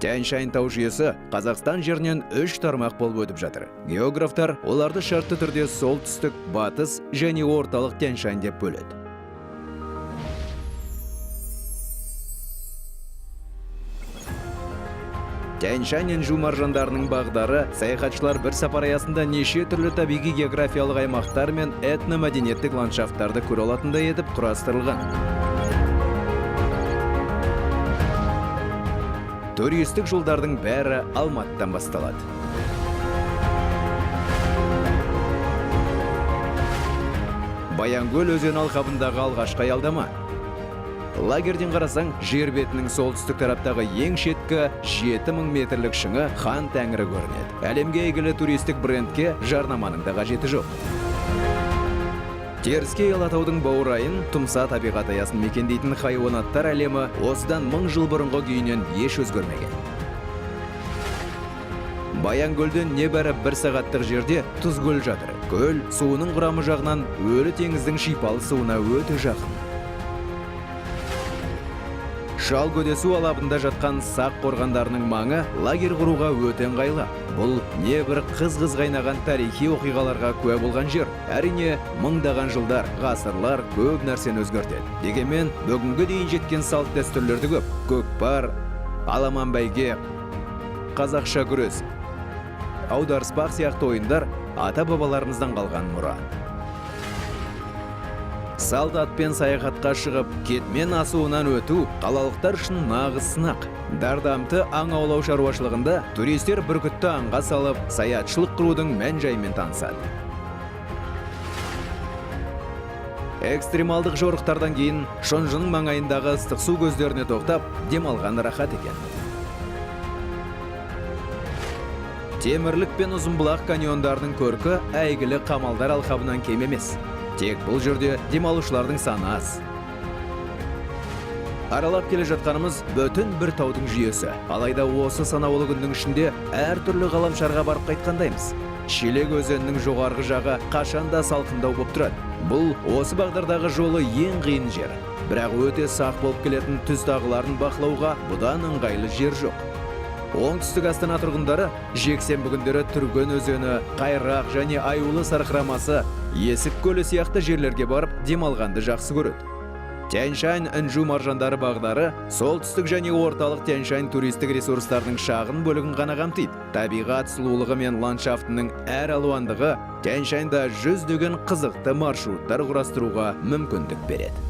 Тянь-Шань тау жүйесі Қазақстан жерінен 3 тармақ болып өтіп жатыр. Географтар оларды шартты түрде солтүстік, батыс және орталық Тянь-Шань деп бөледі. Тянь-Шань інжу маржандарының бағдары саяхатшылар бір сапар аясында неше түрлі табиғи географиялық аймақтар мен этномәдениеттік ландшафттарды көре алатындай етіп құрастырылған. Туристік жолдардың бәрі Алматыдан басталады. Баянкөл өзені алқабындағы алғашқы аялдама. Лагерден қарасаң, жер бетінің солтүстік тараптағы ең шеткі 7000 метрлік шыңы Хан Тәңірі көрінеді. Әлемге әйгілі туристік брендке жарнаманың да қажеті жоқ. Теріскей Алатаудың баурайын, тұмса табиғат аясын мекендейтін хайуанаттар әлемі осыдан 1000 жыл бұрынғы күйінен еш өзгермеген. Баянкөлден небәрі бір сағаттық жерде Тұзкөл жатыр. Көл суының құрамы жағынан өлі теңіздің шипалы суына өте жақын. Шалкөдесу алабында жатқан сақ қорғандарының маңы лагерь құруға өте ыңғайлы. Бұл небір қыз-қыз қайнаған тарихи оқиғаларға куә болған жер. Әрине, мыңдаған жылдар, ғасырлар көп нәрсені өзгертеді. Дегенмен, бүгінгі дейін жеткен салт дәстүрлерді көп. Көкпар, аламан бәйге, қазақша күрес, аударыспақ сияқты ойындар ата-бабаларымыздан қалған мұра. Салт атпен саяхатқа шығып, кетмен асуынан өту қалалықтар үшін нағыз сынақ. Дардамты аң аулау шаруашылығында туристер бүркітті аңға салып, саятшылық құрудың мән-жайымен танысады. Экстремалдық жорықтардан кейін Шонжының маңайындағы ыстық су көздеріне тоқтап, демалған рахат екен. Темірлік пен Ұзынбұлақ каньондарының көркі әйгілі қамалдар алқабынан кем емес. Тек бұл жерде демалушылардың саны аз. Аралап келе жатқанымыз бүтін бір таудың жүйесі. Алайда осы санаулы күннің ішінде әртүрлі ғаламшарға барып қайтқандаймыз. Шелек өзенінің жоғарғы жағы қашанда салқындау болып тұрады. Бұл осы бағдардағы жолы ең қиын жер. Бірақ өте сақ болып келетін түз тағыларын бақылауға бұдан ыңғайлы жер жоқ. Оңтүстік Астана тұрғындары жексенбі күндері Түрген өзені, Қайрақ және Аюлы сарқырамасы, Есік көлі сияқты жерлерге барып демалғанды жақсы көреді. Тянь-Шань інжу маржандары бағдары солтүстік және орталық Тянь-Шань туристік ресурстарының шағын бөлігін ғана қамтиды. Табиғат сұлулығы мен ландшафтының әр алуандығы Тянь-Шаньда жүздеген қызықты маршруттар құрастыруға мүмкіндік береді.